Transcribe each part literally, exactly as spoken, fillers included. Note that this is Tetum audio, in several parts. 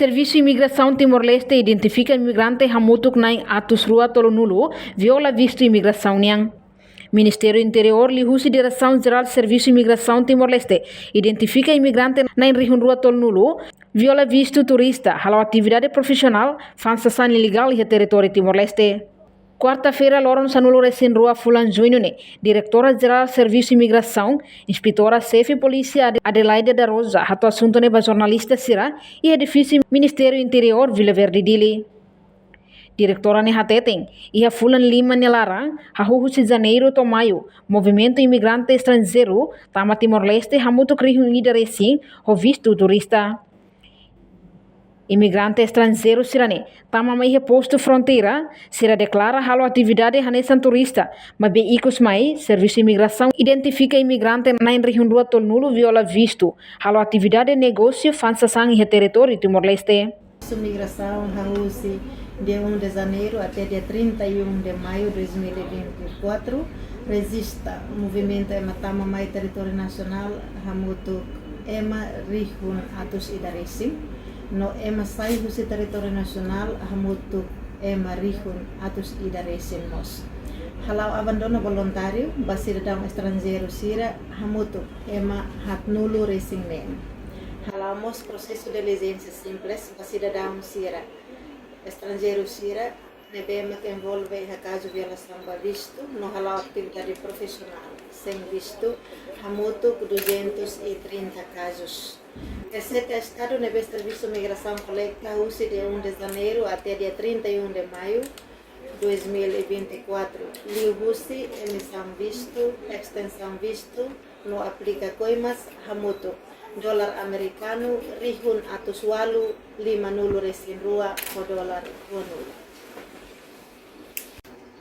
Servisu Imigrasaun Timor-Leste identifika imigrante hamutuk na'in atus rua tolunulu viola vistu imigrasaun nian. Ministériu Interiór liuhusi Diresaun Jerál Servisu Imigrasaun Timor-Leste identifika imigrante na'in rihun rua tolunulu viola vistu turista, halo atividade profisionál fa'an sasán ilegál iha territóriu Timor-Leste. Kuarta-feira, loron sanulu resin rua fulan Juñu ne'e, Diretora Jerál Servisu Imigrasaun, Inspetora Xefe Polísia Ade-, Adelaide da Rosa, hato'o asuntu ne'e ba jornalista sira iha edifísiu Ministériu Interiór, Vila Verde, Dili. Diretora ne'e hateten, iha fulan lima nia laran, hahú husi Janeiru to'o Maiu, movimentu imigrante estranjeiru tama Timor-Leste hamutuk rihun ida resin ho vistu turista. Imigrante estranjeiru sira-ne'e tama mai iha postu fronteira, sira deklara halo atividade hanesan turista, maibé ikus mai, Servisu Imigrasaun identifika imigrante na'in rihun rua tolunulu viola vistu, halo atividade negósiu fa'an sasán iha territóriu Timor-Leste. Servisu Imigrasaun hahú husi dia um de Janeiro até dia trinta e um de Maio dois mil e vinte e quatro, rejista movimentu ema tama mai territóriu nasionál hamutuk ema rihun atus ida resin, no ema sai husi territóriu nasionál hamutuk ema rihun atus ida resin mós. Hala'o abandonu voluntáriu ba sidadaun estranjeiru sira hamutuk ema haatnulu resin neen. Hala'o mós prosesu dilijénsia simples ba sidadaun sira estranjeiru sira ne'ebé mak envolve iha kazu violasaun ba vistu no hala'o atividade profisionál sein vistu hamutuk duzentos e trinta kazus. Reseta Estadu ne'ebé Servisu Migrasaun kolekta husi dia um de Janeiro até dia trinta e um de Maio dois mil e vinte e quatro, liuhusi emisaun vistu, estensaun vistu, no aplika koimas hamutuk dolar amerikanu rihun atus ualu limanulu resin rua ho dolar ruanulu.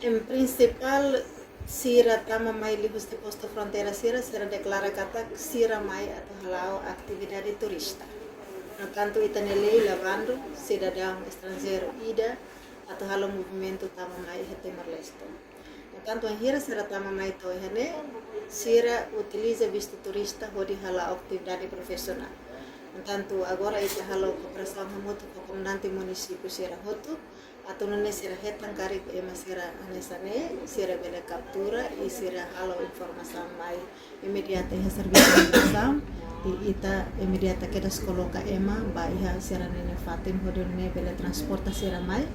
Em prinsipál, sira tama mai liuhusi postu fronteira sira, sira deklara katak sira mai atu hala'o atividade turista. No tantu ita-nia lei la bandu sidadaun estranjeiru ida atu halo movimentu tama mai iha Timor-Leste. No tantu bainhira sira tama mai to'o iha ne'e, sira utiliza vistu turista hodi hala'o atividade profisionál. No tantu agora ita halo kooperasaun hamutuk ho komandante munisípiu sira hotu, atu nune'e sira hetan karik ema sira hanesan ne'e, sira bele kaptura i sira halo informasaun mai imediata iha servisu migrasaun, i ita imediata kedas koloka ema ba iha sira-nia fatin hodi nune'e bele transporta sira mai,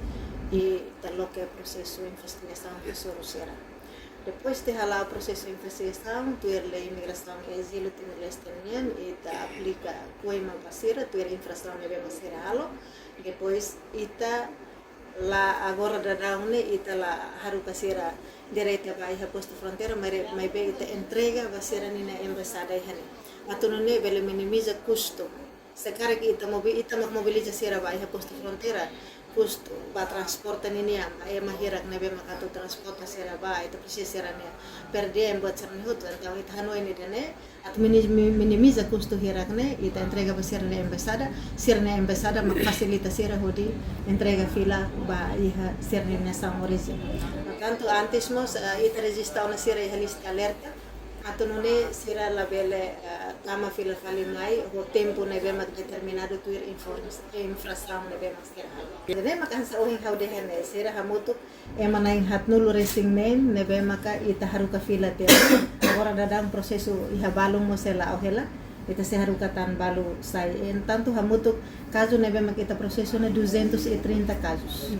i ita loke prosesu investigasaun hasoru sira. Depois de hala'o prosesu investigasaun, tuir lei migrasaun i azilu Timor-Leste nian, ita aplika koima ba sira, tuir infrasaun ne'ebé mak sira halo. Depois ita la, agora daudaun ne'e ita la haruka sira direta ba iha postu fronteira, maibé, maibé ita entrega ba sira-nia embaixada iha ne'e. Atu nune'e bele minimiza kustu. Se karik ita mobi-, ita mak mobiliza sira ba iha postu fronteira, kustu ba transporta ninian, ba ema hirak ne'ebé mak atu transporta sira ba, ita presiza sira-nia per diem buat sira-ne'e hotu. Entaun ita hanoin ida-ne'e, atu mini-, mi-, minimiza kustu hirak ne'e, ita entrega ba sira-nia embaixada, sira-nia embaixada mak fasilita sira hodi entrega fila ba iha sira-nia nasaun orijen. Portantu, antes mós, eh, ita rejista ona sira iha lista alerta, atu nune'e sira labele, eh, tama fila fali mai ho tempu ne'ebé mak determinadu tuir inform-, infrasaun ne'ebé mak sira halo. Ne'ebé mak hanesan ohin ha'u dehan ne'e, sira hamutuk ema na'in haatnulu resin neen ne'ebé maka ita haruka fila tiha ona. Agora daudaun prosesu iha balun mós sei la'o hela, ita sei haruka tan balu sai. Entaun hamutuk kazu ne'ebé mak ita prosesu ne'e duzentos e trinta kazus.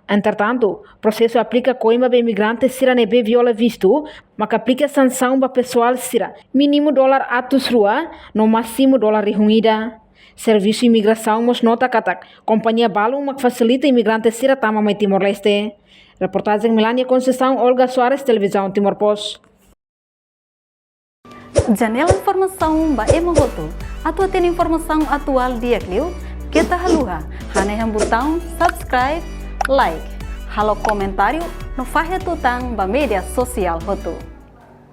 Entretantu, prosesu aplika koima ba imigrante sira ne'ebé viola vistu, maka aplika sansaun ba pesoál sira, mínimu dolar atus rua, no másimu dolar rihun ida. Servisu Imigrasaun mós nota katak, kompañia balun mak fasilita imigrante sira tama mai Timor-Leste. Reportajen Melania Conceição, Olga Soares, Televizaun Timor Post. Janela informasaun ba ema hotu. Atu hatene informasaun atuál di'ak liu, keta haluha hanehan butaun subscribe, like, halo komentáriu, no fahe tutan ba média sosiál hotu.